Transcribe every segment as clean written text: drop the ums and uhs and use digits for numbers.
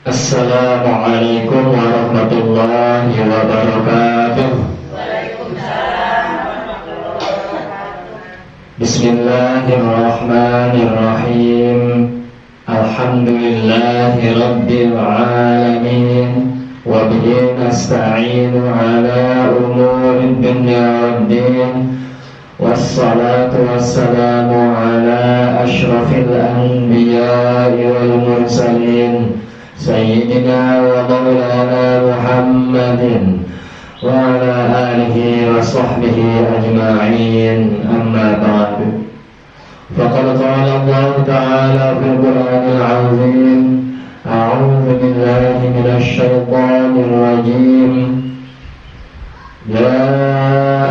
Assalamualaikum warahmatullahi wabarakatuh. Waalaikumsalam warahmatullahi wabarakatuh. Bismillahirrahmanirrahim. Alhamdulillahi rabbil alamin. Wa bihi nasta'inu ala umurid dunya waddin. Wassalatu wassalamu ala asyrafil anbiya'i wal mursalin Sayyidina wa maulana Muhammadin wa ala alihi wa sahbihi ajma'in. Amma ba'du. Faqad qala Allah ta'ala fil Qur'anil 'azim, a'udzu billahi minasy syaithanir rajim. Ya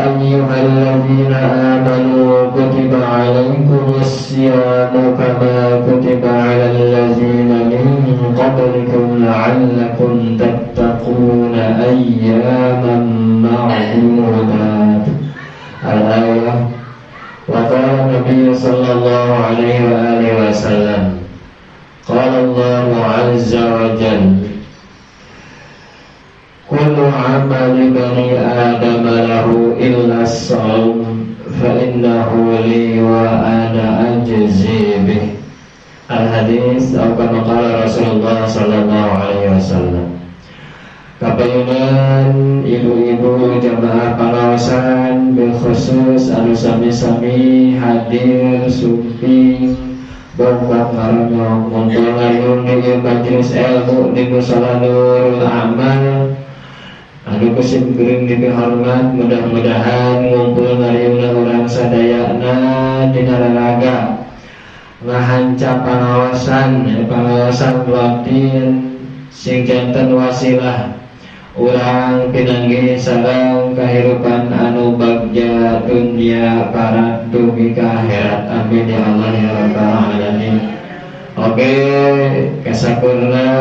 ayyuhalladzina amanu kutiba 'alaikumus siyamu kama kutiba 'alal ladzina min qablikum la'allakum tattaquna ayyaman ma'dudat. Al-ayah. Wa qala Nabi sallallahu alaihi wa alihi wasallam, qala Allahu 'azza wa jalla, kullu amali bani Adam lahu illa as-shaum fa innahu li wa ana ajzi bih. Al-hadis atau kama qala Rasulullah sallallahu alaihi wasallam. Kapayunan ibu-ibu jamaah pangaosan bil khusus anu sami-sami hadir sumping bongkok ngaranong ngumpul ngayun di majelis ilmu di musala Nurul Amal. Anu kusim gering dihormat, mudah-mudahan ngumpul ngariungna urang sadayana dina raraga ngahanca pangaosan, pangaosan batin sing janten wasilah urang pinanggih sareng kahirupan anu bagja dunia para dugi ka akhirat. Amin ya Allah ya rabbal alamin. Oke, kasakurna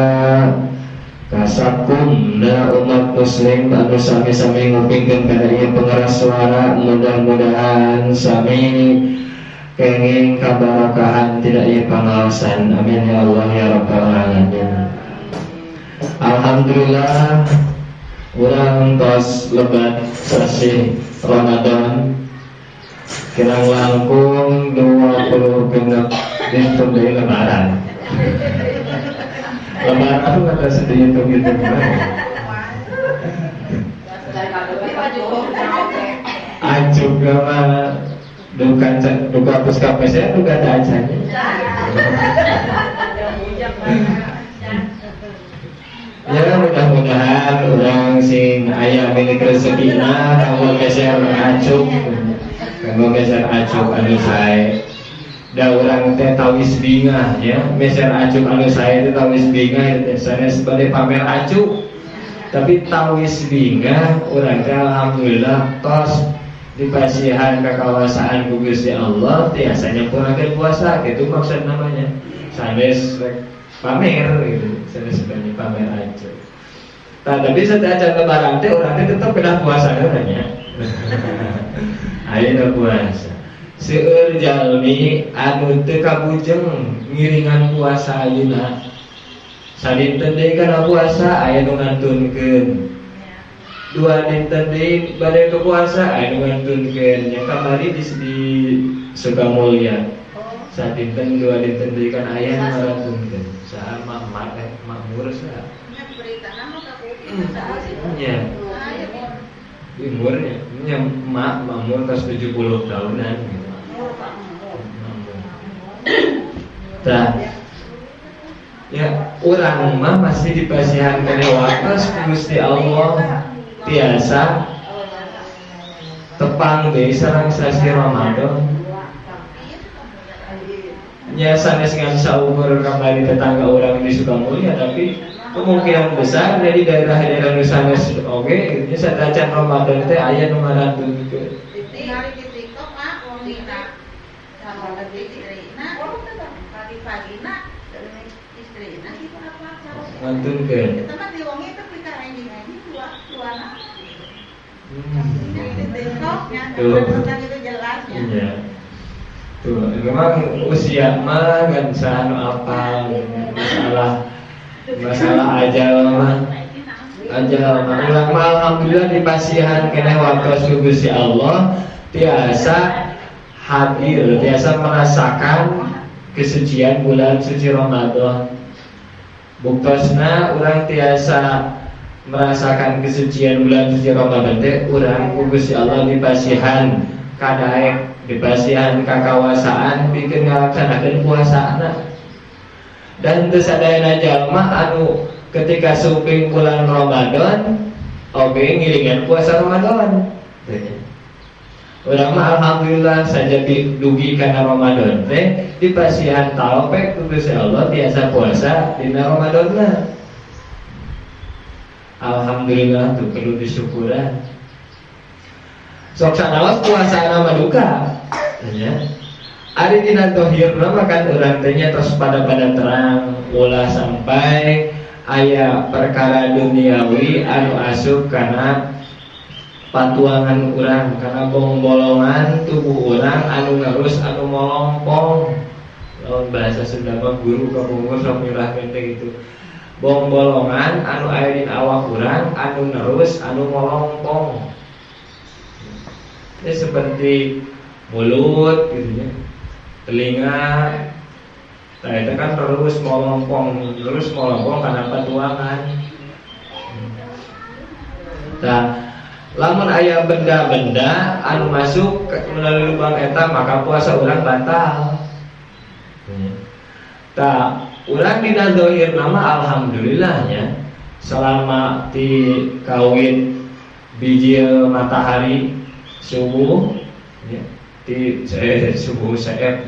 kasakumna umat muslim anu sami-sami ngupingkeun kana ieu pengeras suara, mudah-mudahan sami kenging kabarakahan tidak ieu pangaosan. Amin ya Allah ya rabbal alamin. Alhamdulillah urang tos lebat sasih Ramadan kirang langkung 26 dinten deui lebaran. Lebaran aku kata sedih hitung-hitung. Acuk mah duka duka puskapesnya duka acanya. Ya mudah-mudahan orang sing aya milik rezekina kanggo meser acuk, kanggo meser acuk anu sae. Da urang teh tawis bingah ya, meser acuk anu sae teh tawis bingah sanes bade pamer acuk. Tapi tawis bingah urang teh alhamdulillah tos dipasihan kakawasaan ku Gusti Allah tiasa nyampurnakeun puasa gitu maksud namanya. Sanes pamer gitu, sanes bade pamer acuk. Tah tapi saacan lebaran teh urang teh tetep kedah puasa nya. Ayeuna puasa. Seueur jalmi anu teu kabujeng ngiringan puasa ayeuna. Sadinten deui kana puasa aya nu ngantunkeun. Dua dinten deui bade ke puasa aya nu ngantunkeun. Nya kamari di Sukamulya. Sadinten dua dinten deui kan aya nu ngantunkeun. Saha mak makmur saha? Nya beritana mah ka kuping saha sih? Nya. Umurnya nya mak makmur tos 70 tahunan gitu. Tah. Ya, urang mah masih dipasihan kana waktu Gusti Allah tiasa tepang deui sareng sasi Ramadan. Nya sanes ngan saukur kamari tetangga urang di Sukamulya, tapi kemungkinan besar dari daerah-daerah nu sanes oge nya satacan Ramadan teh aya nu ngarantunkeun. Ngantunkeun. Eta mah diwongi teh pika anjing-anjing dua-duana. Iya. Tuh, memang usia mah kan saha nu apal masalah Masalah ajal mah. Ajal mah urang mah alhamdulillah dipasihan keneh waktu ku Gusti Allah tiasa hadir, tiasa merasakan kesucian bulan suci Ramadan. Buktosna urang tiasa merasakan kesucian bulan suci Ramadan teh urang ku Gusti Allah dipasihan kadaek, dipasihan kakawasaan pikeun ngalaksanakeun puasana. Dan teu sadayana jalma anu ketika sumping bulan Ramadan oge ngiringan puasa Ramadan. Urang mah alhamdulillah saja dugi kana Ramadan teh dipasihan taufik ku Gusti Allah tiasa puasa dina Ramadanna. Alhamdulillah tuh perlu disyukuran. Sok sanaos puasana mah duka ya. Ari dina zahirna mah kan urang teh nya tos pada-pada terang ulah sampai aya perkara duniawi anu asup kana patuangan urang, karena bongbolongan tubuh urang anu ngerus anu molongpong. Lamun bahasa Sunda mah guru kapungkur sok nyurahkeun teh gitu. Bongbolongan anu aya dina awak urang anu nerus anu molongpong. Ini seperti mulut gitu ya, telinga. Nah itu kan terus molongpong karena patuangan. Nah, lamun aya benda-benda anu masuk melalui lubang eta maka puasa urang batal. Tah, urang dina zahir nama alhamdulillahnya selama ti kawin bijil matahari subuh ya, ti subuh seep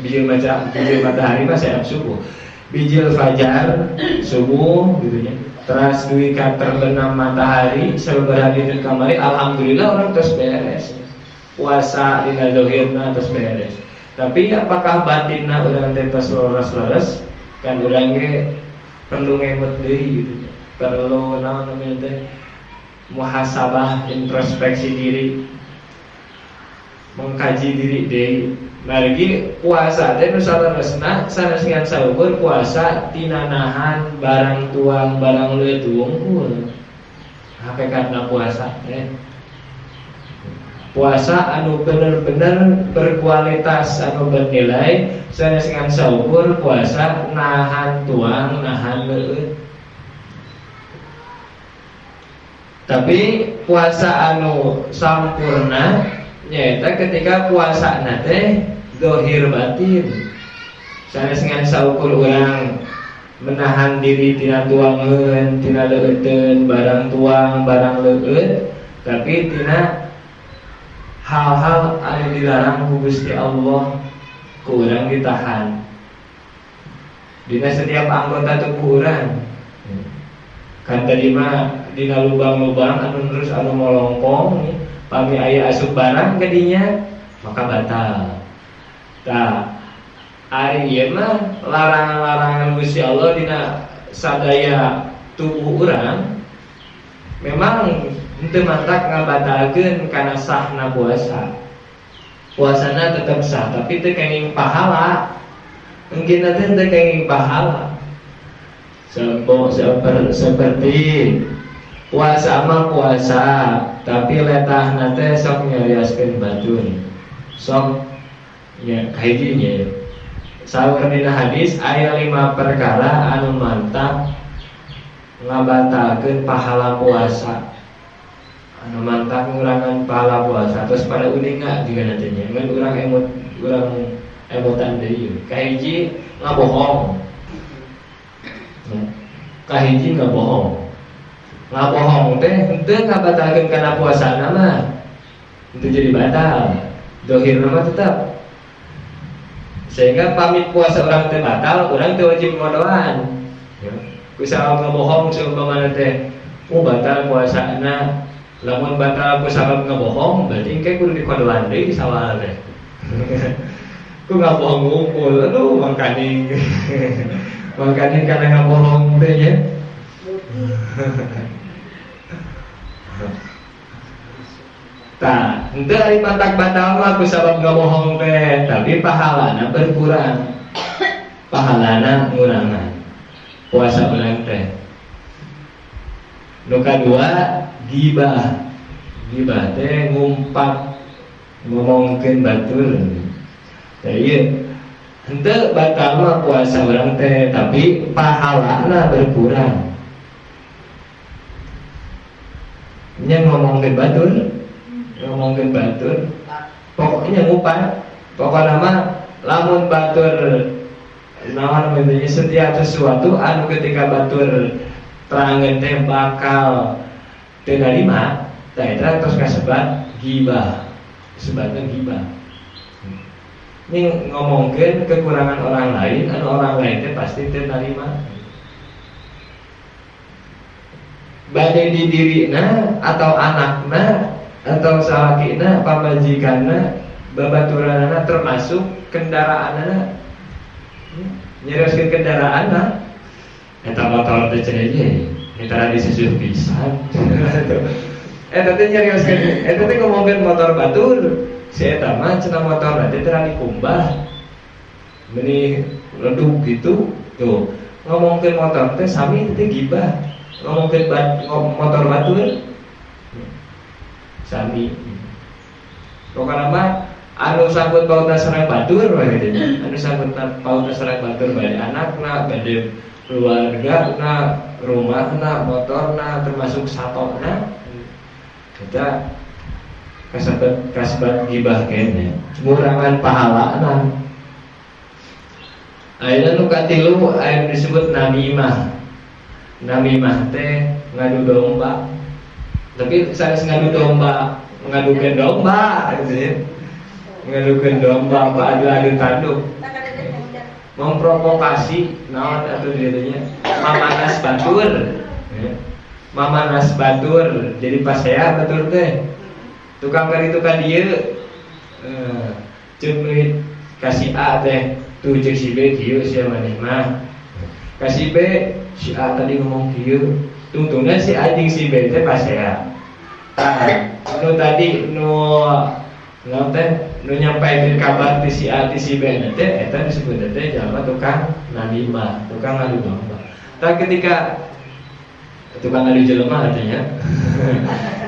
bijil matahari mah seep subuh. Bijil fajar subuh gitu ya. Teras duwi ka terbenam matahari sababaraha dinten kamari alhamdulillah orang terus beres. Puasa dina zahirna terus beres. Tapi apakah batinna urang teh tos leres-leres? Kan urang ge perlu ngemut deui gitu. Perlu naon namanya teh muhasabah, introspeksi diri, mengkaji diri deui. Margi puasa teh nu saleresna sanes ngan saukur puasa tina nahan barang tuang barang leuit wungkul. Hakikatna puasa teh puasa anu bener-bener berkualitas anu bernilai sanes ngan saukur puasa nahan tuang nahan leuit. Tapi puasa anu sampurna nyaeta ketika puasana teh zahir batin. Sanes ngan saukur urang menahan diri tina tuangeun, tina leueuteun, barang tuang, barang leueut, tapi tina hal-hal anu dilarang ku Gusti Allah ku urang ditahan. Dina setiap anggota tubuh urang. Kan tadi mah dina lubang-lubang anu terus anu molongpong pami aya asup barang kadinya maka batal. Tah, ari ieu mah larangan-larangan Gusti Allah dina sadaya tubuh urang memang henteu mantak ngabatalkeun kana sahna puasa. Puasana tetep sah tapi teu kenging pahala. Engkeuna teh teu kenging pahala. Seperti puasa mah puasa, tapi letahna teh sok nyariaskeun batur. Sok nya kahiji nya. Saur dina hadis aya 5 perkara anu mantap ngabatalkeun pahala puasa. Anu mantap ngurangan pahala puasa. Terus pada uninga juga nantinya. Ngan urang emot urang emotan deui. Kahiji ngabohong. Kahiji ngabohong. Ngabohong teh henteu ngabatalkeun kana puasana mah. Henteu jadi batal. Zahirna mah tetap. Sehingga pamit puasa urang teh batal, urang teu wajib ngodoan. Ya. Ku sabab ngabohong seumpamana teh, oh batal puasana. Lamun batal ku sabab ngabohong, berarti engke kudu dikodoan deui sawal teh. Ku ngabohong ngumpul, aduh mangkaning. Mangkaning kana ngabohong teh nya. Tah, henteu ari mantak batal mah ku sabab ngabohong teh, tapi pahalana berkurang. Pahalana ngurangan. Puasa urang teh. Nu kadua gibah. Gibah teh ngumpat ngomongkeun batur. Tah ieu henteu batal mah puasa urang teh, tapi pahalana berkurang. Nya ngomongkeun batur, pokoknya ngupat. Pokokna mah lamun batur naon namanya setiap sesuatu anu ketika batur terangeun teh bakal teu narima, tah eta tos kasebat gibah. Sebatna gibah. Ini ngomongkeun kekurangan orang lain, anu orang lain teh pasti teu narima. Bade di dirina atau anakna atau salakina, pamajikanna, babaturanana, termasuk kendaraanana. Nyerioskeun kendaraanna. Eta motor teh cenah ye, eta disusuh pisan. Eta teh nyerioskeun, eta teh ngomongkeun motor batur. Si eta mah cenah motor teh teu dikumbah. Meuni ledug gitu. Tuh, ngomongkeun motor teh sami teh gibah. Ngomongkeun motor batur sami. Pokokna mah anu sangkut pautna sareng batur we gitu. Anu sangkut pautna sareng batur bade anakna, bade keluargana, rumahna, motorna, termasuk satona. Eta kasebat gibah kene. Ngurangan pahalana. Ayeuna nu katilu aya disebut namimah. Namimah teh ngadu domba. Tapi sanes ngadu domba, ngadukeun domba gitu ya. Ngadukeun domba apa adu-adu tanduk. Memprovokasi naon atuh dieu nya? Mamanas batur. Ya. Mamanas batur. Jadi pas saya batur teh tukang kali tukang dieu ceuk kasih A teh tuh ceuk si B kieu sia maneh mah. Kasih B si A tadi ngomong kieu, tungtungna si A jeung si B teh pasea. Tah, nu tadi nu naon teh nu nyampaikeun kabar ti si A ti si B teh eta disebut teh jalma tukang namimah, tukang ngadu domba. Tah ketika tukang ngadu jelema artinya.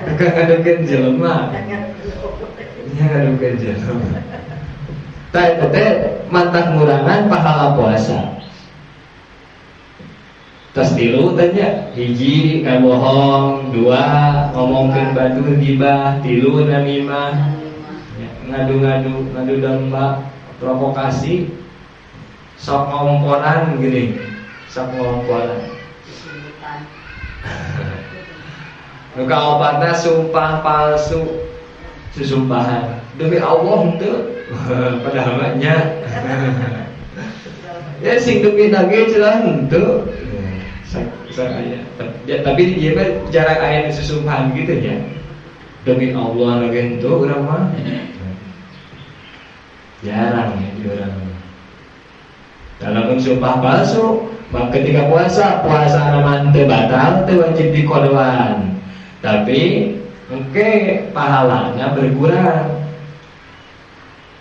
Tukang ngadukeun jelema. Nya ngadukeun jelema. Tah eta teh mantak ngurangan pahala puasa. Tos tilu tanya, hiji ngabohong, dua ngomongkeun batur gibah, tilu namimah, ngadu-ngadu, ngadu domba, provokasi, sok ngomporan gini, sok ngomporan. Nu kaopatna sumpah palsu, susumpahan. Demi Allah henteu, padahal mah nya. Ya sing demi nage cenah henteu. Aya. Ya, tapi dia mah jarang aya nu susumpahan gitu ya. Demi Allah lagi henteu urang mah. Jarang ya di urang. Dalam sumpah palsu, maka ketika puasa, puasa mah teu batal, teu wajib dikodoan. Tapi engke pahalanya berkurang.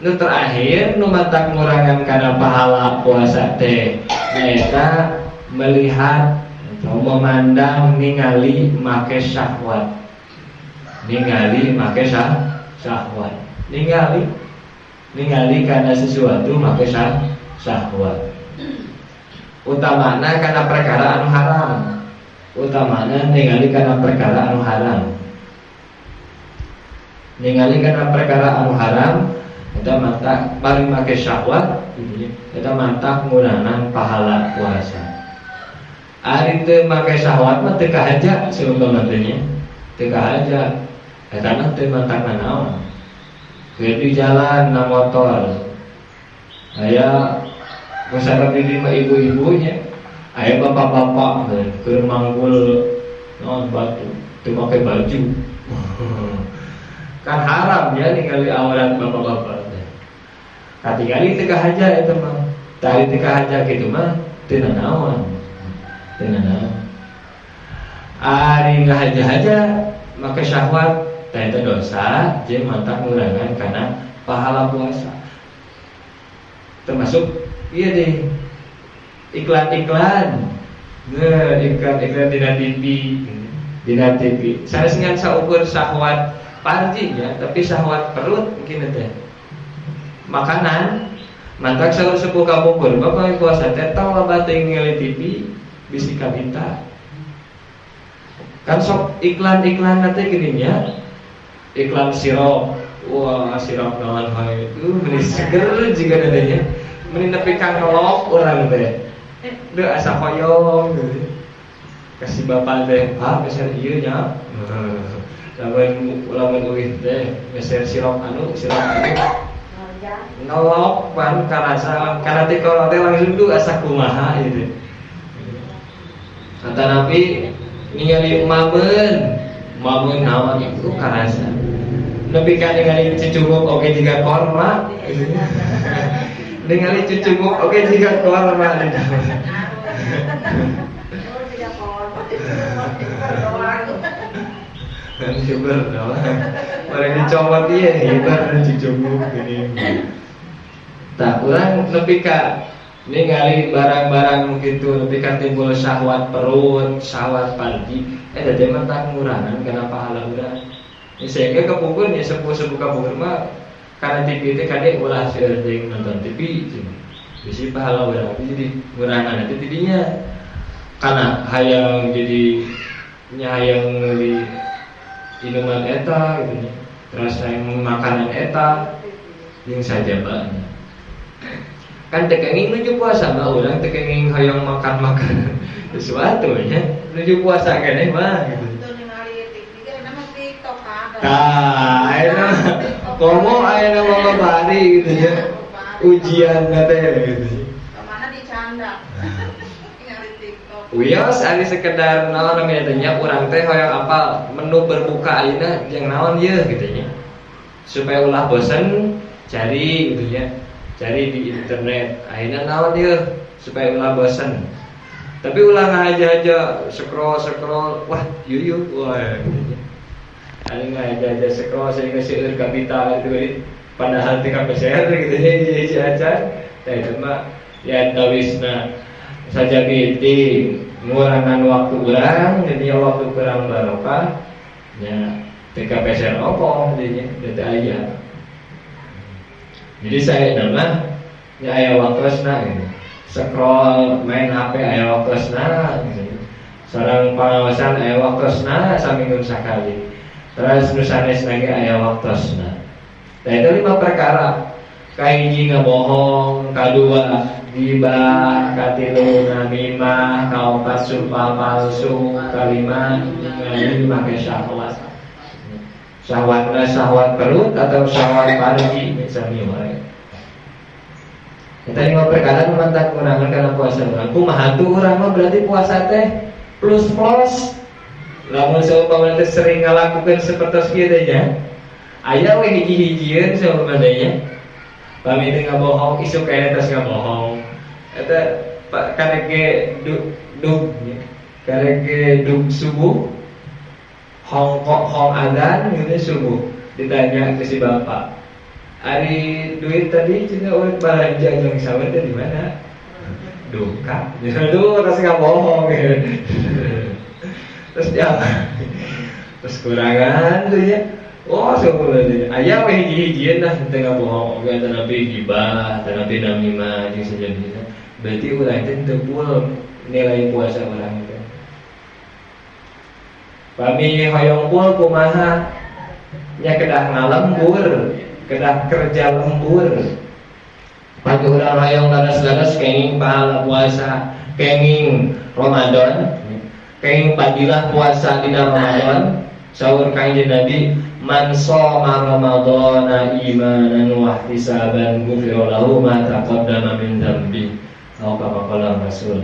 Nu terakhir nu matak ngurangan kana pahala puasa teh nyaeta melihat atau memandang ningali make syahwat. Ningali make syahwat. Ningali ningali karena sesuatu make syahwat. Utamana karena perkara anu haram. Utamana ningali karena perkara anu haram. Ningali karena perkara anu haram eta matak paling make syahwat gitu ya. Eta matak ngurangan pahala puasa. Ari teu make syahwat mah teu kahaja seumpama teh nya. Teu kahaja. Eta mah teu matak nanaon. Keur di jalan na motor. Aya masyarakat di mah ibu-ibunya, aya bapak-bapak keur manggul naon batu, teu make baju. Kan haram ya ningali aurat bapak-bapak teh. Katingali teu kahaja eta mah. Tari teu kahaja kitu mah teu nanaon. Teu nanaon. Ari ngahaja-haja make syahwat tah eta dosa jeung mantak ngurangan kana pahala puasa. Termasuk iya deh iklan-iklan. Nah, iklan-iklan dina TV, dina TV. Sanes ngan saukur syahwat parji nya, tapi syahwat perut mungkin teh. Makanan mantak saur sepuh kapungkur bapak puasa teh tong loba teuing ningali TV bisi kabita. Kan sok iklan-iklan teh gini nya. Iklan sirup. Wah, sirup naon hae itu meni seger jiga dadanya. Meni nepi ka ngelok urang teh. Duh asa hoyong gitu. Kasih bapak teh, "Ah, meser ieu nya." Lamun lamun uih teh meser sirup anu, sirup anu. Ngelok pan karasa kana teh teh langsung duh asa kumaha gitu. Kata Nabi ningali mamen, mamen naon itu karasa. Nepi ka ningali cucunguk oge jiga korma. Ningali cucunguk oge jiga korma. Dan hiber orang dicomot iya hiber cucunguk gini. Tak urang nepi ka ningali barang-barang gitu nepi ka timbul syahwat perut, syahwat panti. Eta teh mah tah ngurangan kana pahala urang. Sehingga kepungkur nya sepuh-sepuh kapungkur mah karena TV teh kade ulah seueur teuing nonton TV bisi pahala urang jadi ngurangan eta tidinya karena hayang jadi nya hayang meuli minuman eta gitu nya terus hayang makanan eta jeung sajabana kan teu kenging nuju puasa mah urang teu kenging hayang makan-makan sesuatu nya nuju puasa keneh mah gitu. Nah, ayeuna komo ayeuna mah bari gitu ya. Ujian teh gitu. Kemana dicanda? Ningali TikTok. Wios ari sekedar naon namanya teh nya urang teh hoyong apal menu berbuka ayeuna jeung naon yeuh gitu nya. Supaya ulah bosen cari gitu nya. Cari di internet ayeuna naon yeuh supaya ulah bosen. Tapi ulah ngahaja-haja scroll-scroll wah yuyuh wah gitu nya. Ada ngaja-aja scroll sehingga seueur kapital itu padahal teu kapeser gitu nya hiji-hiji acan tah eta mah ya tawisna saja ti ngurangan waktu urang jadi waktu kurang barokah nya teu kapeser opo dinya teu aya. Jadi saya nama nya aya waktosna gitu. Scroll main HP aya waktosna gitu. Sareng pangaosan aya waktosna saminggu sakali. Terus nu sanes lagi aya waktosna. Nah itu 5 perkara. Kahiji ngabohong, kadua ghibah, katilu namimah, kaopat sumpah palsu, kalima ningali make syahwat. Syahwatna syahwat perut atau syahwat parji sami wae. Eta 5 perkara nu mantak kurangan kana puasa urang. Kumaha tuh urang mah berarti puasa teh plus plus. Lamun seumpama teh sering ngalakukeun sapertos kieu teh nya. Aya we hiji-hijieun seumpama teh nya. Pami teh ngabohong, isuk kayana tos ngabohong. Eta karek ge dug nya. Karek ge dug subuh. Hong kok hong adzan gitu subuh. Ditanya ke si bapak. Ari duit tadi cenah urang balanja jeung sawer teh di mana? Duka. Aduh, tos ngabohong. Terus dia terus kurangan tuh ya. Oh, sebenarnya aya we hiji-hijieun lah teu ngabohong oge tanapi ghibah, tanapi namimah jeung sajabina. Berarti urang teh teu full nilai puasa urang teh. Pami hoyong full kumaha? Nya kedah ngalembur, kedah kerja lembur. Pami urang hoyong laras-laras kenging pahala puasa, kenging Ramadan. Kenging padilah puasa dina Ramadan. Saur kanjeng Nabi, man shoma Ramadhana imanan wa ihtisaban ghufira lahu ma taqaddama min dzambi. Atau kama qala Rasul.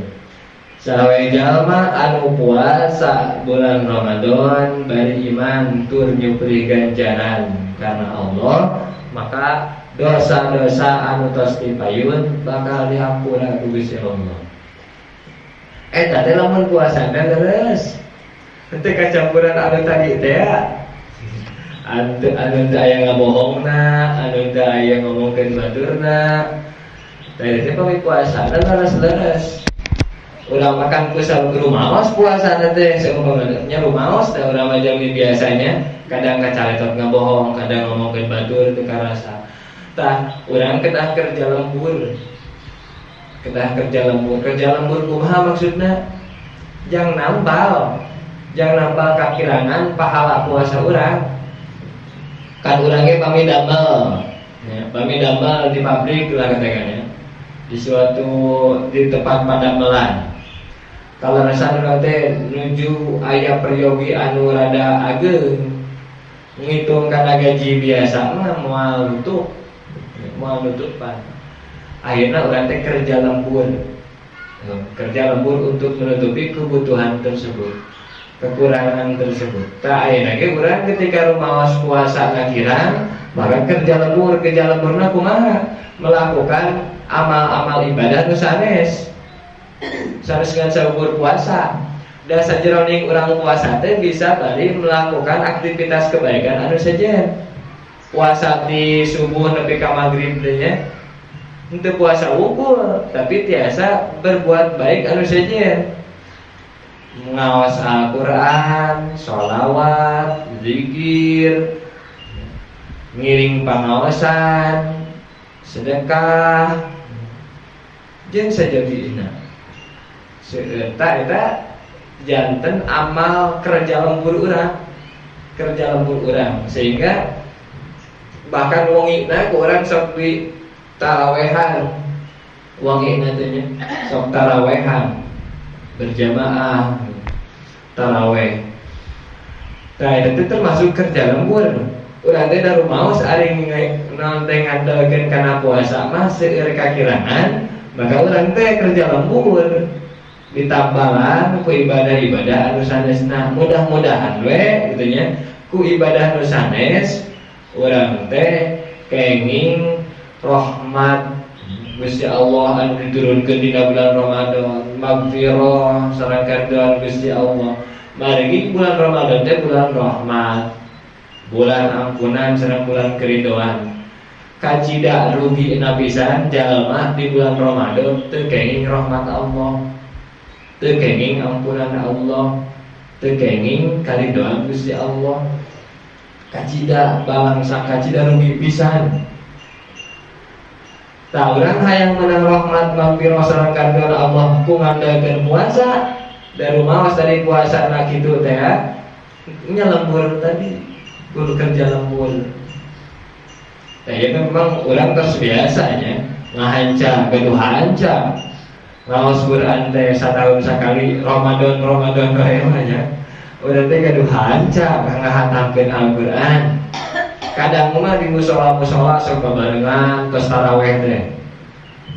Sawe jalma anu puasa bulan Ramadan bari iman tur nyupri ganjaran karena Allah, maka dosa-dosa anu tos dipayun bakal dihampura ku Gusti Allah. Eta teh lamun puasana leres. Henteu kacampuran anu tadi teh ya. Anu teu aya ngabohongna, anu teu aya ngomongkeun baturna. Tadi teh pami puasana leres-leres. Urang makan kusal rumaos puasa teh seumpamana nya rumaos teh urang mah jami biasanya kadang kacaletot ngabohong, kadang ngomongkeun batur teu karasa. Tah urang kedah kerja lembur. Kedah kerja lembur. Kerja lembur kumaha maksudna? Jang nambal. Jang nambal kakirangan pahala puasa urang. Kan urang ge pami damel. Ya, pami damel di pabrik lah katakannya. Di suatu di tempat padamelan. Kalau rasa urang teh nuju aya peryogi anu rada ageung ngitung kana gaji biasa mah moal nutup, moal nutupan. Akhirna urang teh kerja lembur. Kerja lembur untuk menutupi kebutuhan tersebut, kekurangan tersebut. Tah ayeuna ge urang ketika rumaos puasa ngakirang, maka kerja lembur, kerja lemburna kumaha? Melakukan amal-amal ibadah nu sanes. Sanes ngan saukur puasa. Da sajeroning urang puasa teh bisa bari melakukan aktivitas kebaikan anu sejen. Puasa di subuh nepi ka magrib teh nya. Henteu puasa wungkul, tapi tiasa berbuat baik anu sejen. Ngaos Al-Qur'an, sholawat, zikir, ngiring pangaosan, sedekah, jeung sajabina. Eta eta janten amal kerja lembur urang, kerja lembur urang sehingga bahkan wongina ku urang sok di tarawehan, wongina teh nya sok tarawehan berjamaah taraweh. Nah, itu termasuk kerja lembur. Urang teh da rumaos ari naon teh ngandelkeun kana puasa mah seueur kakirangan, maka urang teh kerja lembur. Ditambalan ku ibadah-ibadah anu sanesna, mudah-mudahan we gitu nya ku ibadah anu sanes urang teh kenging rahmat Gusti Allah anu diturunkeun dina bulan Ramadan, magfirah sareng karidhoan Gusti Allah. Margi bulan Ramadan teh bulan rahmat, bulan ampunan sareng bulan keridhoan. Kacida rugi pisan jalma di bulan Ramadan teu kenging rahmat Allah, teu kenging ampunan Allah, teu kenging karidhoan Gusti Allah. Kacida balangsa kacida rugi pisan. Tah urang hayang menang rahmat magfirah sareng karidhoan Allah ku ngandalkeun puasa. Da rumaos tadi puasa na kitu teh nya lembur tadi, kudu kerja lembur. Tah ieu memang urang terus biasanya ngahanca gaduh hanca. Ngaos Quran teh satahun sakali Ramadan Ramadan wae mah nya. Urang teh gaduh hanca ngahatamkeun Al-Qur'an. Kadang mah di musola-musola sok babarengan tos taraweh teh.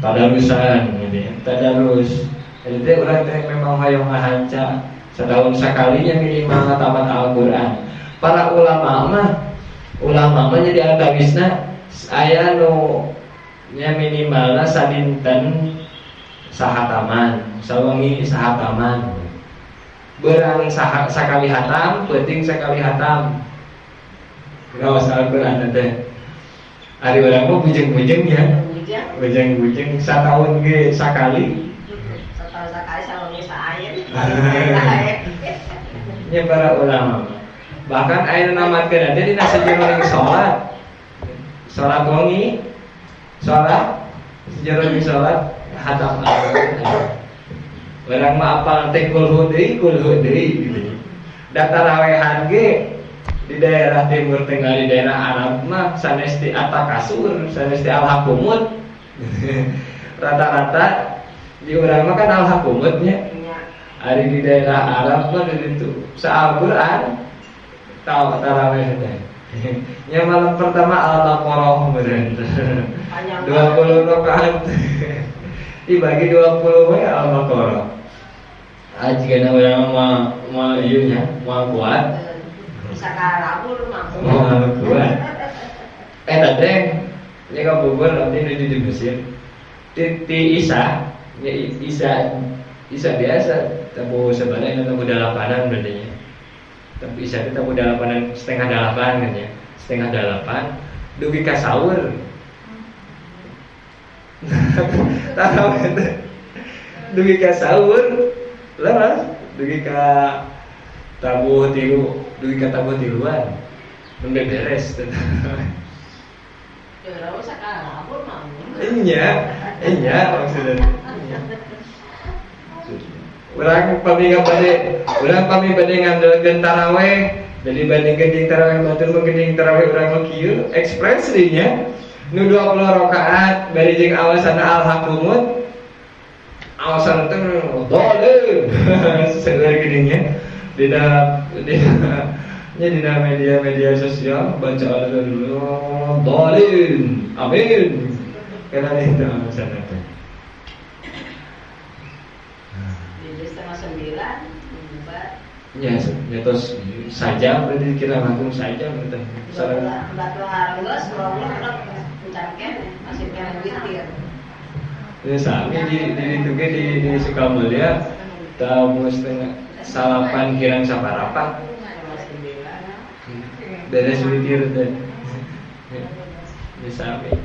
Tadarusan gitu ya, tadarus. Jadi teh urang teh memang hayang ngahanca setahun sakalinya minimal tamat Al-Qur'an. Para ulama mah jadi antawisna aya nu nya minimalna sadinten sahataman, sawengi sahataman. Berang sakali hatam, peuting sakali hatam. Ngaos Al-Qur'an teh. Ari urang mah bujeng-bujeng ya. Bujeng-bujeng sataun ge sakali. Sataun sakali sawengi saayeun. Nya para ulama. Bahkan aya nu namatkeun teh dina sajeroning salat. Salat wengi, salat sajeroning salat hatam Al-Qur'an. Urang mah apal teh kulhu deui gitu. Da tarawehan ge di daerah Timur Tengah, di daerah Arab mah sanes ti atakasur, sanes ti alhakumut. Rata-rata di urang mah kan alhakumut nya. Ari di daerah Arab mah di ditu sa Al-Qur'an tahu tarawih teh. Nya malam pertama Al-Baqarah meureun. 20 rakaat. Dibagi 20 we Al-Baqarah. Ah jigana urang mah moal ieu nya, moal kuat. Bisa kalabur mah. Moal kuat. Eta teh nya ka Bogor nanti nuju di Mesir. Ti Isa, nya Isa biasa tabu sebenarnya tabu dalapanan berarti nya. Tapi Isa itu tabu dalapanan 7:30 kan ya. 7:30 dugi ka sahur. Tahu itu. Dugi ka sahur. Leres dugi ka tabuh tilu, dugi ka tabuh tiluan. Nembe beres teh. Iya, iya maksudnya. Urang pami bade, urang pami bade ngandelkeun taraweh, jadi bandingkeun jeung taraweh batur mah geuning taraweh urang mah kieu ekspresinya. Nu 20 rakaat bari jeung awasana alhaqumut. Awasan teh doleun. Seueur geuning dina dina dina media-media sosial bacaan dulu dolin amin karena itu sana teh. Jadi 8:30 bubar. Ya, nyatos saja berarti kira langkung saja berarti. Sareng batu harenggeus mencangken masih kena witir. Ya sami di ditu ge di Sukamulya tamu setengah salapan kirang saparapat. Beres witir teh. Ya sami.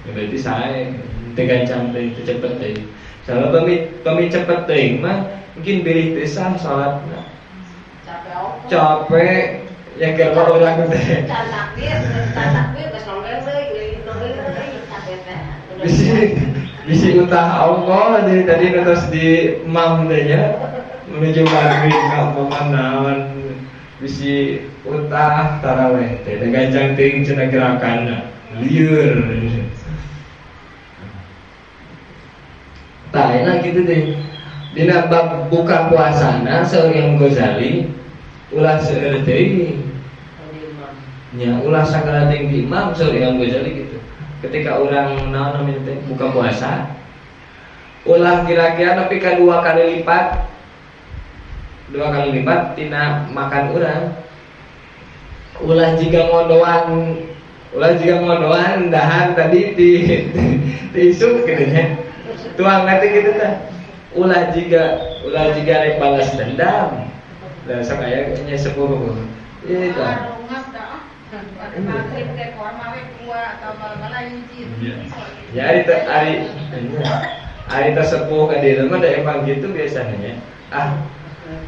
Ya berarti sae teu gancang teh teu cepet teh. Soalna pami cepet teuing mah mungkin bilih teu sah salatna. Capek ya keur urang teh. Can takbir geus nonggeng deui, nonggeng deui capek teh. Bisi utah Allah dari tadi terus di mam teh nya menuju maghrib ka naon bisi utah taraweh teh da gancang teuing cenah gerakanna lieur. Tah enak kitu teh. Dina bab buka puasana saur Imam Ghazali ulah seueur teuing. Nya ulah sagala teuing di imam saur Imam Ghazali gitu. Ketika orang naon namanya teh buka puasa ulah kira-kira nepi ka 2 kali lipat. 2 kali lipat tina makan urang. Ulah jiga ngondoan dahan tadi di isuk kitu nya. Tuang nanti kitu teh. Ulah jiga rek balas dendam. Lah sok aya nya sepuh. Ieu tah. Ya ari teh sepuh ka dieu mah da emang gitu biasanya nya. Ah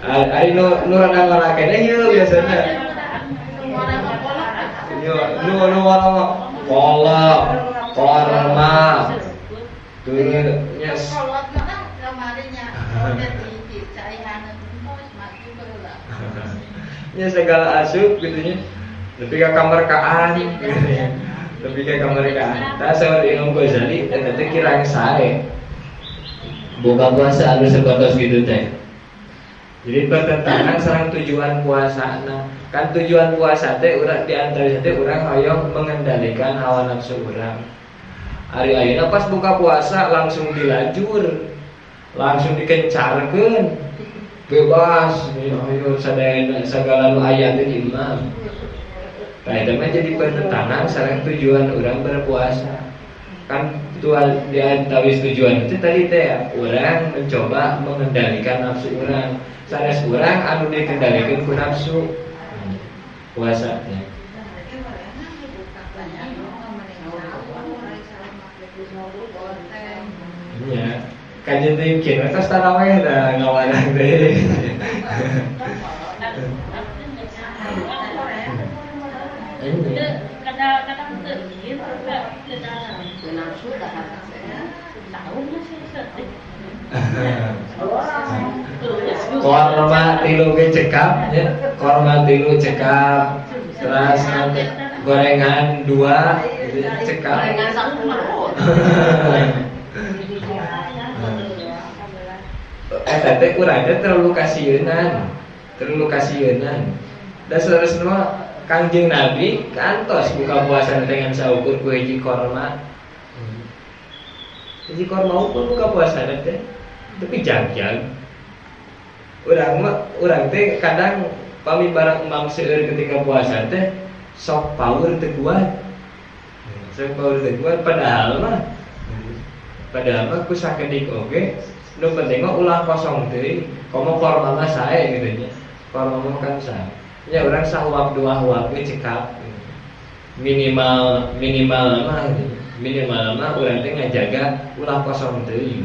ari nu rada ngarakena ieu biasanya. Ieu nu nu kolak, korma. Turun nya. Nya segala asup gitu nya. Lebih ke kamerkaan gitu ya. Lebih ke kamerkaan. Tah saur Imam Ghazali eta teh kirang sae. Buka puasa anu sebatas gitu teh. Jadi bertentangan sareng tujuan puasana. Kan tujuan puasa teh urang di antara teh urang hoyong mengendalikan hawa nafsu urang. Ari ayeuna pas buka puasa langsung dilajur, langsung dikencarkeun. Bebas, ayo sadayana sagala nu aya teh di imam. Nah, itu mah jadi bertentangan sareng tujuan orang berpuasa. Kan tuan di antawis tujuan itu tadi teh orang mencoba mengendalikan nafsu orang. Sanes urang anu dikendalikan ku nafsu puasa teh. Iya, kajian teh kieu tos taraweh da ngawanang teh. Korma tilu ge cekap ya, korma tilu cekap, terus gorengan 2 gitu cekap. Gorengan 1. Eta teh urang teh terlalu kasieunan, terlalu kasieunan. Da saleresna mah Kangjeng Nabi kantos buka puasa dengan saukur ku hiji korma. Hiji korma ukur buka puasa teh. Tapi jag-jag. Urang mah urang teh kadang pami barang emam seueur ketika puasa teh sok power teu kuat. Sok power teu kuat padahal mah ku sakedik oge nu penting mah ulah kosong teuing. Komo korma mah sae gitu nya. Korma mah kan sae. Ya orang sahuap dua huap ge cekap. Minimal mah gitu. Minimal mah urang teh ngajaga ulah kosong teuing.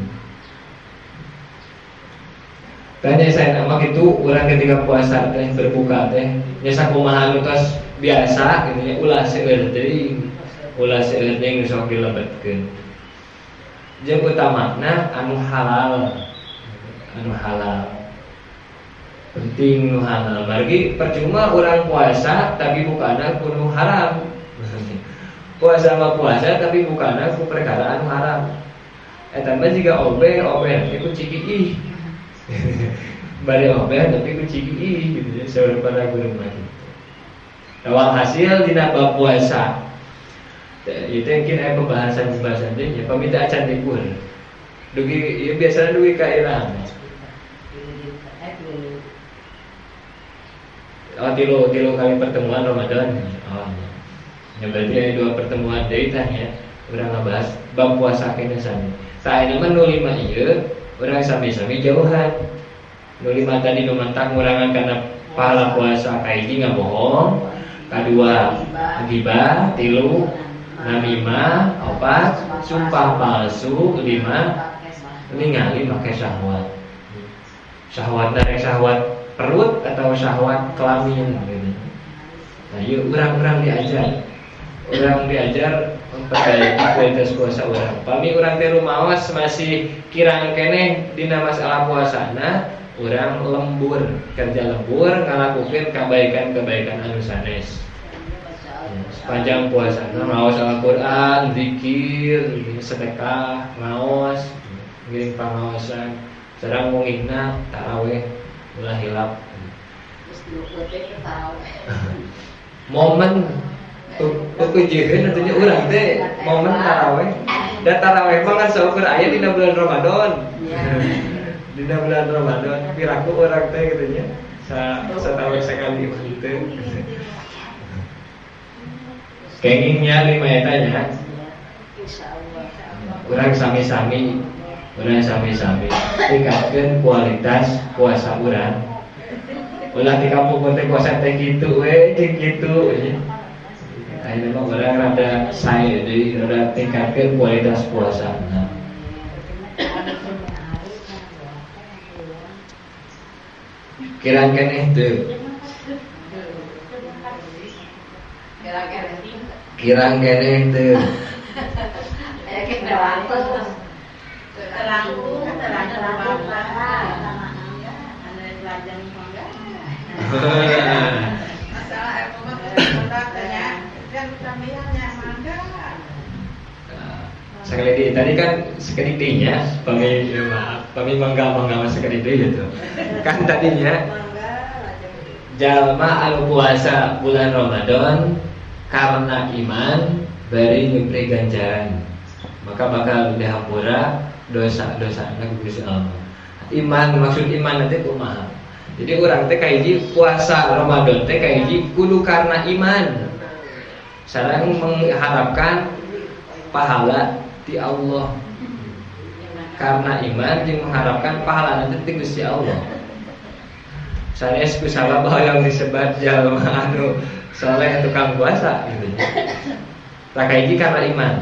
Tanya saya nama itu orang ketika puasa teh berbuka teh nya sakumaha nu tos biasa gitu nya ulah seueur teuing nu sok dilebetkeun. Jeung utamana anu halal. Anu halal. Penting nu halal. Margi percuma orang puasa tapi bukana ku nu haram. Puasa mah puasa tapi bukana ku perkara anu haram. Eta mah jiga obeh obeh ku ciki ih. Bari obeh tapi ku ciki ih gitu ya saur para guru mah gitu. Awal hasil dina bab puasa. Itu mungkin aya pembahasan-pembahasan teh nya pamita acan dikur. Dugi ieu biasana dugi ka irang. Oh, tilu kali pertemuan Ramadan. Oh. Ya berarti ada dua pertemuan deui tah nya. Urang ngabahas bab puasa kene sami. Saena mah nu lima ieu urang sami-sami jauhan. Nu lima tadi nu mentang ngurangan kana pahala puasa kahiji ngabohong, kadua ghibah, tilu namimah, opat sumpah palsu, lima ningali make syahwat. Syahwat dari syahwat perut atau syahwat kelamin gitu. Nah, yuk urang-urang diajar. Urang diajar memperbaiki kualitas puasa urang. Pami urang teh rumaos masih kirang keneh dina masalah puasana, urang lembur, kerja lembur ngalakukeun kebaikan-kebaikan anu sanes. Sepanjang puasana ngaos Al-Qur'an, zikir, sedekah, ngaos, ngiring pangaosan, sareng mungihna tarawih ulah hilap. Momen tujuhkeun atuh nya urang teh momen tarawih. Da tarawih mah kan saukur aya dina bulan Ramadan. Dina bulan Ramadan piraku urang teh kitu nya. Sataun sekali mah kitu. Kengingnya lima eta nya. Insyaallah. Urang sami-sami, urang sami-sami tingkatkeun kualitas puasa urang. Ulah di kampung teh puasa teh kitu we jeung kitu nya. Ayeuna mah urang rada sae deui, rada tingkatkeun kualitas puasana. Kirang keneh teu. Kirang keneh teu. Sekali di tadi kan sekali dinya, pami maaf, pami mangga sekali deui gitu. Kan tadinya jalma anu puasa bulan Ramadan karena iman bari nyupri ganjaran, maka bakal dihampura dosa-dosana ku Gusti Allah. Iman maksud iman nanti kumaha? Jadi urang teh kahiji puasa Ramadan teh kahiji kudu karena iman. Sareng mengharapkan pahala di Allah. Karena iman jeung mengharapkan pahala nanti ti Gusti Allah. Sanes ku sabab hoyong disebat jalma anu soleh tukang puasa gitu. Tah kahiji karena iman.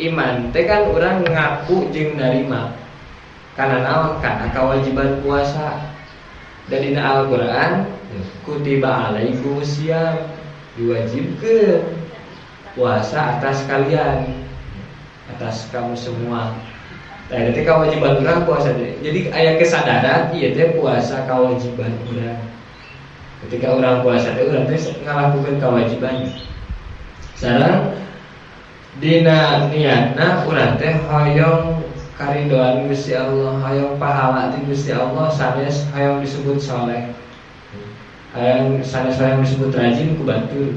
Iman teh kan urang ngaku jeung narima. Karena naon? Karena kewajiban puasa. Dan dina Al-Qur'an kutiba alaikumusiyam, diwajibkeun puasa atas kalian, atas kamu semua. Nah, itu kewajiban urang puasa. Jadi aya kesadaran ieu teh puasa kewajiban urang. Ketika urang puasa teh urang teh ngalakukeun kewajiban. Sareng dina niatna urang teh hoyong karidoan Gusti Allah, hoyong pahala ti Gusti Allah, sanes hoyong disebut soleh, hoyong sanes hoyong disebut rajin ku batur.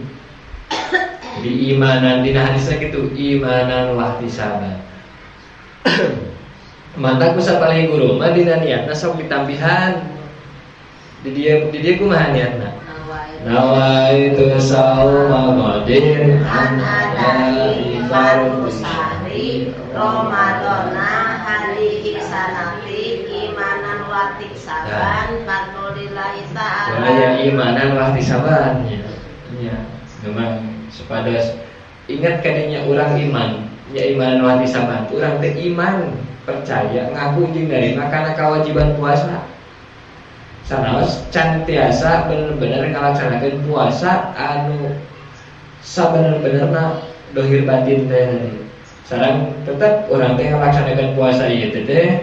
Jadi imanan dina hadisna kitu, imanan wahtisaban. Mantap ku sapalih guru mah dina niatna sok ditambihan. Di dieu kumaha niatna? Nawaitu sauma qadin an adai fardhu syahri Ramadana halihi sanati imanan wa ihtisaban fadlillahi ta'ala. Ya imanan wa ihtisaban ya. Ya, memang supados ingat kadinya urang iman, ya imanan wa ihtisaban. Urang teh iman, percaya, ngaku jeung narima kana kewajiban puasa. Sanaos can tiasa bener-bener ngalaksanakeun puasa anu sabener-benerna dohir batin teh tadi. Sareng tetep urang teh ngalaksanakeun puasa ieu teh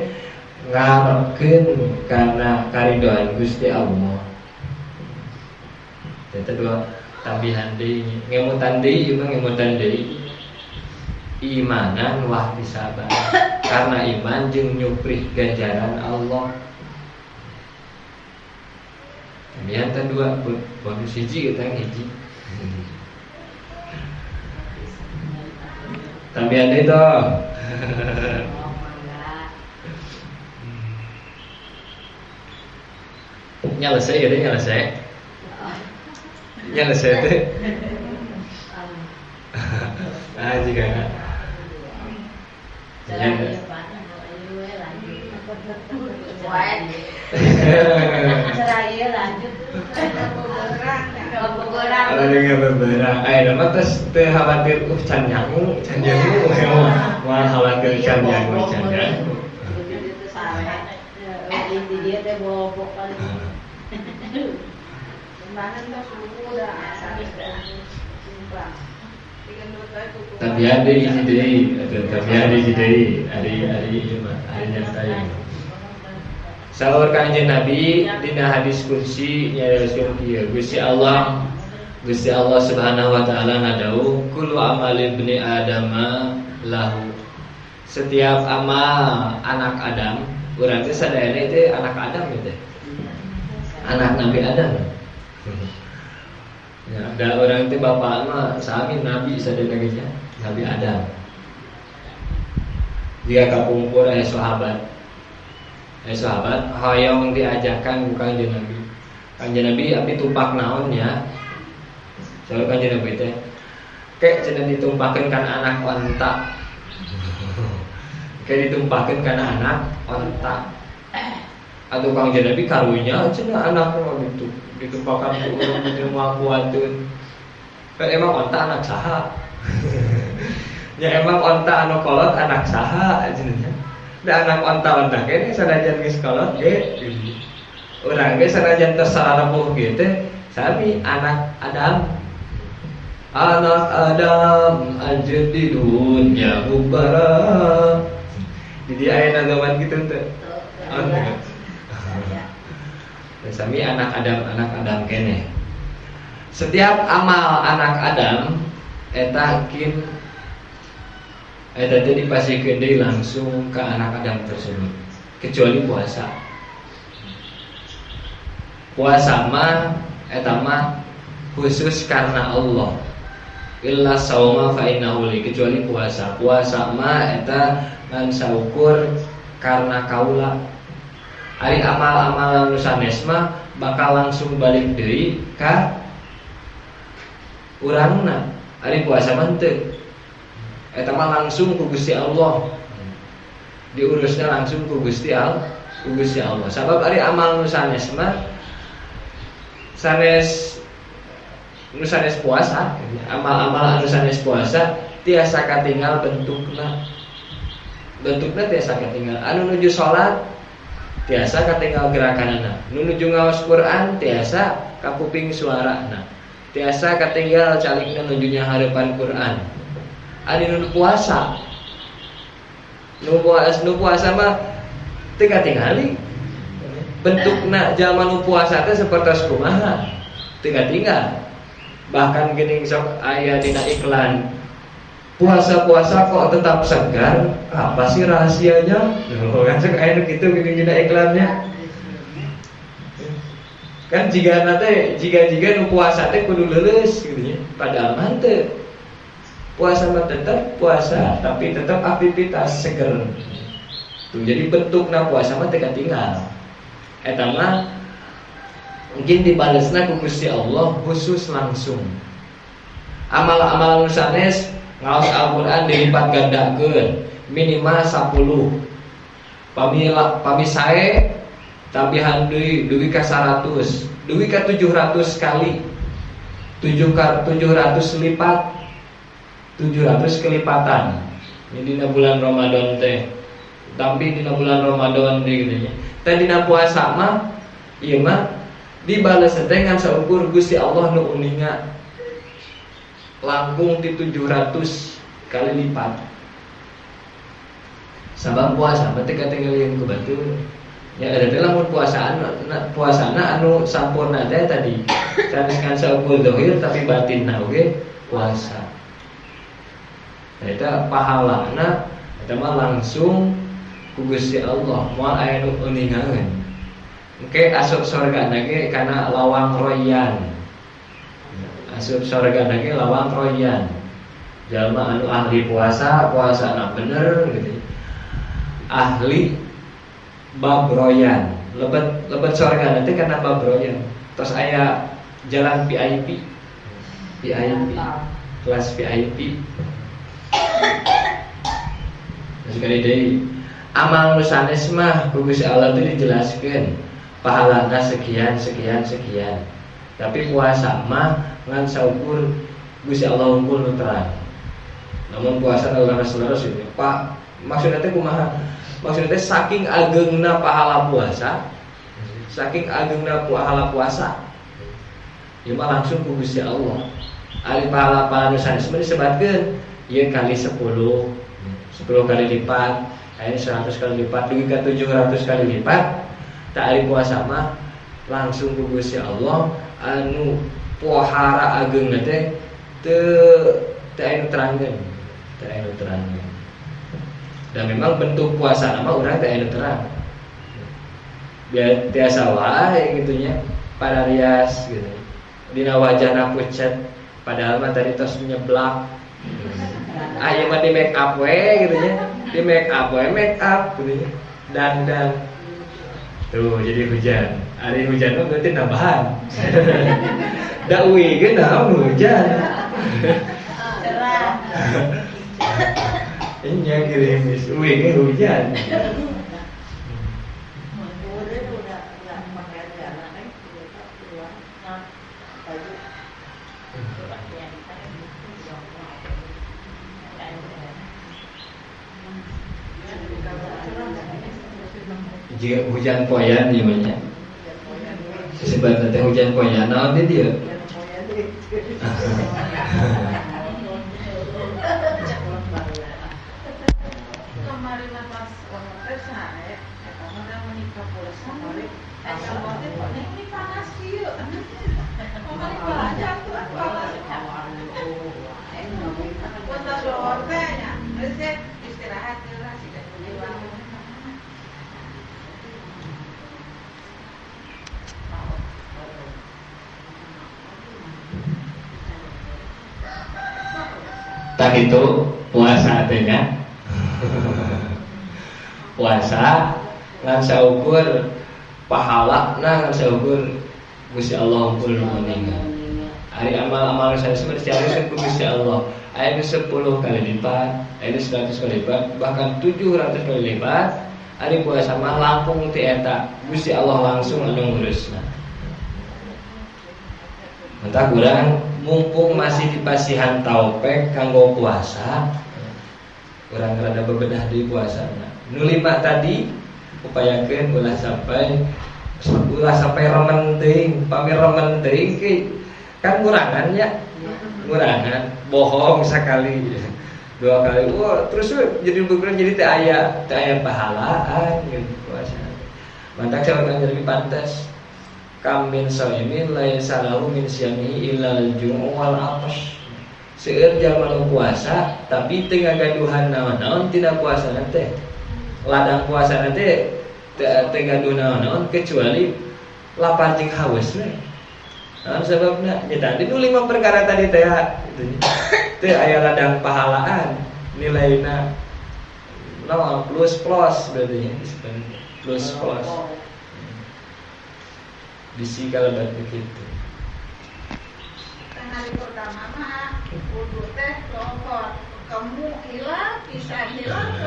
ngarepkeun kana karidoan Gusti Allah. Eta dua tambihan deui, ngemutan deui ieu mah ngemutan deui. Imanan wahtisaban. Karena iman jeung nyuprih ganjaran Allah. Tambihan teh dua, bonus hiji kita hiji. Tambihan deui toh. Nyelesai ya deh, nyelesai. Nyelesai teh. Ah jika enggak. Khawatir can nyangu, can nyangu, wah khawatir can nyangu, can nyangu. Tapi ada hiji deui, tapi ada hiji deui, ari ieu mah, ari nyata. Saur Kanjeng Nabi dina hadis kursi nyarioskeun kieu, Gusti Allah Subhanahu wa taala ngadawuh kullu amali ibni adama lahu. Setiap amal anak Adam, urang teh sadayana teh anak Adam teh. Anak Nabi Adam. Ya, ada orang teh bapak mah sami nabi sadayana ge nya, Nabi Adam. Jika kapungkur aya sahabat. Aya sahabat hoyong diajarkan ku Kanjeng Nabi. Kanjeng Nabi abdi tumpak naon nya? Saur Kanjeng Nabi teh kek cenah ditumpahkeun kana anak onta. Kek ditumpahkeun kana anak onta. Atuh Kanjeng Nabi karunya cenah anak mah gitu. Ditumpahkan ku urang teh moal kuateun. Kan emang onta anak saha? Ya emang onta anu kolot anak saha cenah. Da anak onta-onta kene sanajan geus kolot ge. Urang ge sanajan tos sararapuh ge teh sami anak Adam. Anak Adam aja di dunia mubara. Jadi aya nagawan kitu teh. Sami anak Adam kene. Setiap amal anak Adam eta kin eta teh dipasihkeun deui langsung ke anak Adam tersebut, kecuali puasa. Puasa mah eta mah khusus karena Allah. Illa sauma fa innahu li, kecuali puasa. Puasa mah eta ngan saukur karena kaula. Ari amal-amal nu sanes mah bakal langsung balik deui ka urangna. Ari puasa mah henteu. Eta mah langsung ku Gusti Allah. Diurusnya langsung ku Gusti Allah. Ku Gusti Allah. Sabab ari amal nu sanes mah sanes nu sanes puasa, amal-amal anu sanes puasa tiasa katinggal bentukna. Bentukna tiasa katinggal. Anu nuju salat tiasa katinggal gerakanana, nu nuju ngaos Quran tiasa kapuping suarana, tiasa katinggal calikna nuju nyahareupan Quran. Ari nu puasa, nu puasa mah teu katingali bentukna. Jalma nu puasa teh sapertos kumaha teu katinggal. Bahkan geuning sok aya dina iklan, puasa-puasa kok tetap segar, apa sih rahasianya? Loh, kan sok aya nu kitu geuning dina iklannya. Kan jigana teh jiga-jiga nu puasa teh kudu leuleus gitu nya. Padahal mah teu. Puasa mah tetap puasa, tapi tetap aktivitas seger. Tuh, jadi bentukna puasa mah teu katinggal. Eta mah mungkin dibalesna ku Gusti Allah khusus langsung. Amal-amal nu sanes ngaos Al-Qur'an dilipat gandakeun minimal 10. Pami sae tambihan deui dugi ka 100, dugi ka 700 kali. 700 lipat, 700 kelipatan. Ini dina bulan Ramadan teh. Tapi dina bulan Ramadan deui gitu nya. Teh dina puasa mah Ieu mah dibales teh ngan saukur Gusti Allah nu uninga langkung ti 700 kali lipat. Sabab puasa mah teu katinggalieun ku batur. Ya ada teh lamun puasana anu sampurna teh tadi. Sanes ngan saukur zahir tapi batinna oge puasa. Nah, eta pahalana eta mah langsung ku Gusti Allah moal aya nu uningangeun. Engke asup surga ge kana lawang royan. Asup surga ge lawang royan. Jalma anu ahli puasa, puasana bener gitu. Ahli bab royan, lebet surga nanti karena bab royan. Terus aya jalan VIP, kelas VIP. Sekali deui amal nu sanes mah ku Gusti Allah teh dijelaskeun pahalana sekian sekian sekian. Tapi puasa mah ngan saukur Gusti Allah unggul nu terang. Namun puasa leres-leres itu Pak, maksudnya teh kumaha? Maksudnya teh saking ageungna pahala puasa, saking ageungna pahala puasa, ieu mah langsung ku Gusti Allah. Ari pahala-pahala nu sanes mah disebatkeun ieu kali 10, 10 kali lipat, aya 100 kali lipat, dugi ka 700 kali lipat. Tak ari puasa mah langsung ku Gusti Allah anu pohara ageungna teh teu aya nu terangkeun, teu aya nu terangkeun. Dan memang bentuk puasa nama urang teh aya nu terang. Biar tiasa wae gitu nya, pararias gitu. Dina wajahna pucet, padahal mah tadi tos nyeblak. Ah ieu mah di make up we gitu nya. Di make up we, make up gitu nya. Dandan. Tuh jadi hujan. Ari hujan mah berarti nambahan. Da uih ge naon hujan. Cerah. Nya gerimis uih ge hujan. Jika hujan poyan gimana? Sebenarnya hujan poyan naon dia? Kemarin pas waktu saya, eta menikah puasa, eta teh kok ini panas kieu. Kemarin belajar tuh panas. Puasa sore nya, geus istirahat heula sih. Tak itu puasa teh nya. Puasa ngan saukur pahala na ngan saukur Gusti Allah unggul nu uninga. Ari amal-amal sanes mah dicarekan ku Gusti Allah. Aya 10 kali lipat, aya 100 kali lipat, bahkan 700 kali lipat. Ari puasa mah langkung ti eta Gusti Allah langsung anu ngurusna. Entah kurang mumpung masih dipasihan taupek kanggo puasa, kurang rada bebedah di puasana. Nu lima tadi upayakeun ulah sampai remen teuing, pamir remen teuing kan ngurangan ya. Ngurangan, bohong sekali, dua kali. Wah, terus jadi berkurang jadi teu aya pahalaan gitu puasa. Mantak saurang jadi pantas. Kam min shaimin laisa lahu min syamihi illal ju'u wal 'atash. Seueur jalma nu puasa tapi teu ngagaduhan naon-naon tina puasana teh. Ladang puasana teh teu gaduh naon-naon kecuali lapar jeung haus we. Naon sababna? Nya tadi nu 5 perkara tadi teh gitu. Teu aya ladang pahalaan, nilaina nol plus plus berarti nya plus plus. Bisi kalau begitu. Hari pertama mah wudu teh lohor, kamu hilang, bisa hilang.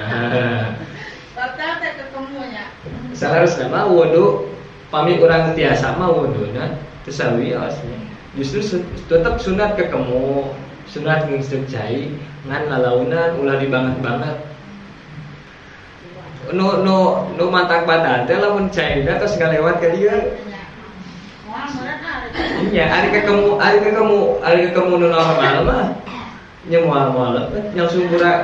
Batal teh ketemunya. Salarusna mah wudu pami urang tiasa mah wuduna teu sawiosnya. Justru tetep sunat kekemu, sunat ngungseuk cai ngan lalaunan ulah dibanget-banget. Nu nu nu mantak batal teh lamun caina tos ngalewat ka dieu. Iya, ari kekemu nu normal mah nya moal-moal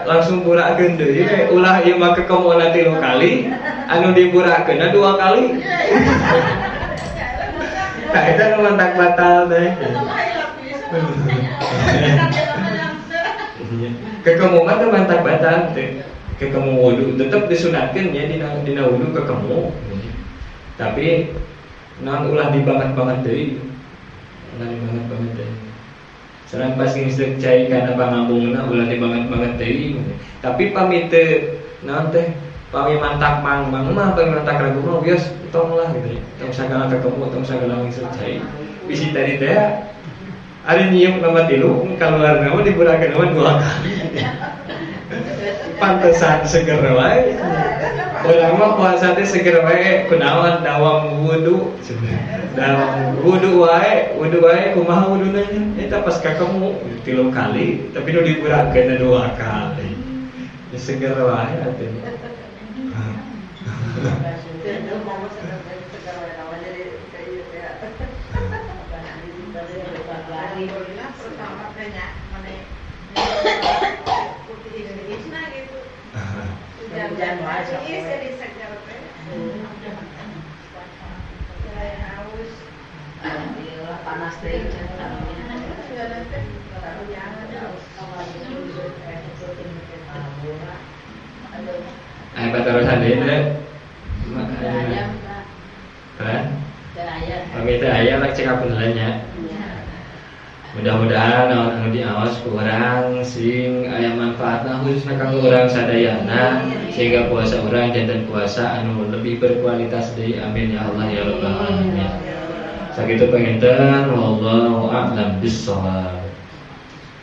langsung burakeun deui we. Ulah ieu mah kekemuna 3 kali, anu diburakeunna 2 kali. Tah eta nu mantak batal teh. Kekemu mah teu mantak batal teh. Kekemu wudu tetep disunatkeun nya dina wudu kekemu. Tapi naon ulah dibanget-banget deui. Ulah dibanget-banget deui. Sareng pas ngisreuk cai kana pangambungna ulah dibanget-banget deui. Tapi pami teu naon teh pami mantak mang-mang mah pami mantak ragu mah bios tong lah gitu. Tong sagala ketemu tong sagala ngisreuk cai. Bisi tadi teh ari nyiuk nama 3 kaluarna mah diburakeun mah 2 kali. Pantesan seger wae. Urang mah puasa teh seger wae kunaon dawam wudu. Dawam wudu wae kumaha wuduna nya? Eta pas kakemu 3 kali tapi nu diburakeun 2 kali. Ya seger wae atuh. Ayo patarosan deui teh. Hah? Pami teh aya rek cekap heula nya. Mudah-mudahan naon anu diaos ku urang sing aya manfaatna khususna kanggo urang sadayana sehingga puasa urang janten puasa anu lebih berkualitas deui. Amin ya Allah ya rabbal alamin. Sakitu panginten wallahu a'lam bissawab.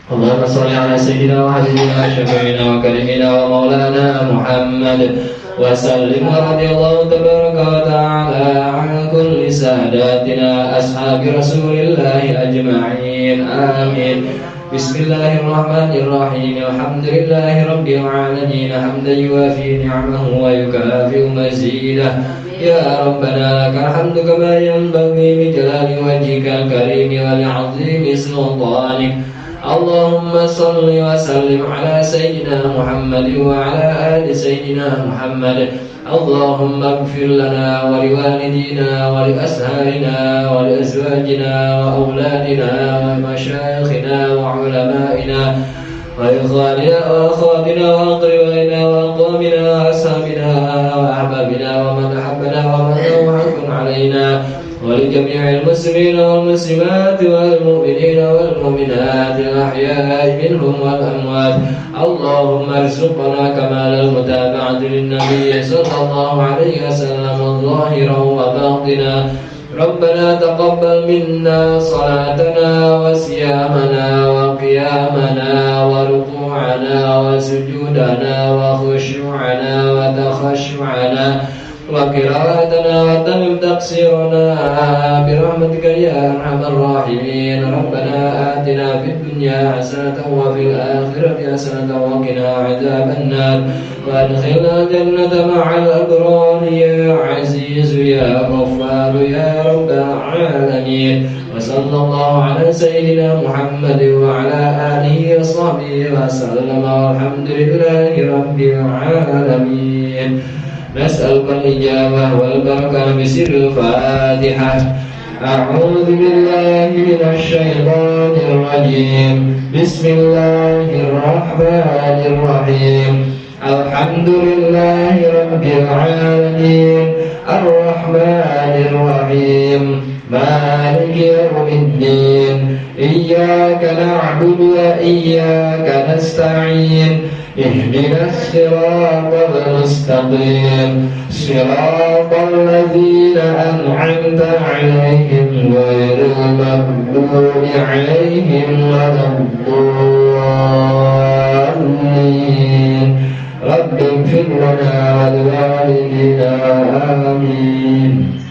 Allahumma shalli ala sayyidina wa habibina wa syafi'ina wa karimina wa maulana Muhammad wa sallim wa radhiyallahu tabaraka wa ta'ala an kulli sadatina ashabi rasulillahi ajma'in. Amin. Bismillahirrahmanirrahim. Alhamdulillahi rabbil alamin. Hamdan yuwafi ni'amahu wa yukafi'u mazidah. Ya Rabbana lakal hamdu kama yanbaghi li jalali wajhikal karim wa li'azimi sultanik. Allahumma salli wa sallim ala sayyidina Muhammad wa ala ali sayyidina Muhammad. Allahumma ighfir lana wa liwalidina wa li asharina wa li azwajina wa auladina wa mashayikhina wa ulamaina wa ikhwanina wa akhwatina wa aqribaina wa aqwamina wa ashabina wa ahbabina wa man ahabbana wa man lahu haqqun alaina wa li jami'il muslimina wal muslimati wal mu'minina wal mu'minati al ahya'i minhum wal amwat. Allahumma arzuqna kamal al mutaba'ati lin nabiy sallallahu alaihi wasallam zahiran wa batina. Rabbana taqabbal minna salatana wa siyamana wa qiyamana wa ruku'ana wa sujudana wa khusyu'ana wa takhashu'ana wa qira'atana wa tamim taqsirana birahmatika ya arhamar rahimin. Rabbana atina fid dunya hasanatan wa fil akhirati hasanatan wa qina adzaban nar wa adkhilna jannata ma'al abrar ya aziz ya ghaffar ya rabbal alamin. Wa sallallahu ala sayyidina Muhammad wa ala alihi wa sahbihi wa sallam. Walhamdulillahi rabbil alamin. نسألك الإجابة والبركة بسر الفاتحة. أعوذ بالله من الشيطان الرجيم. بسم الله الرحمن الرحيم. الحمد لله رب العالمين. الرحمن الرحيم. مالك يوم الدين. إياك نعبد وإياك نستعين. اهدنا الصراط المستقيم. صراط الذين أنعمت عليهم غير المغضوب عليهم ولا الضالين. رب اغفر لنا ولوالدينا. آمين.